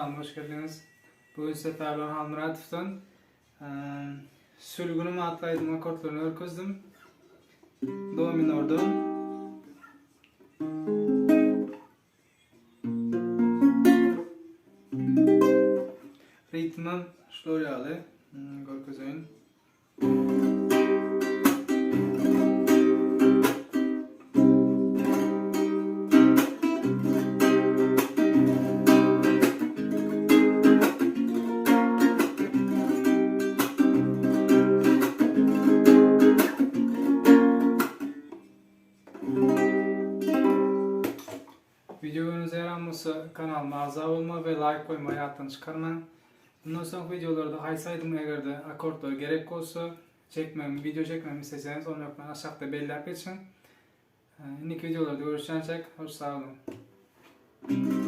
Kanalyma hoş geldiňiz. Bu gün size Pälwan Halmyratowdan Sülgünim atly aýdymyň akkordlaryny görkezdim. Do minordan. Ritmim şular ýaly görkezeýin. Wideo göwnüňize ýaran bolsa kanalyma agza bolmagy we laýk goýmagy ýatdan çykarmaň. Mundan soňky wideolarda haýsy aýdymyň egerde akkordlary gerek bolsa çekmegimi wideo çekmegimi isleseňiz ony hökman aşakda belläp geçiň. Indiki wideolarda görüşýänçäk hoş sag boluň.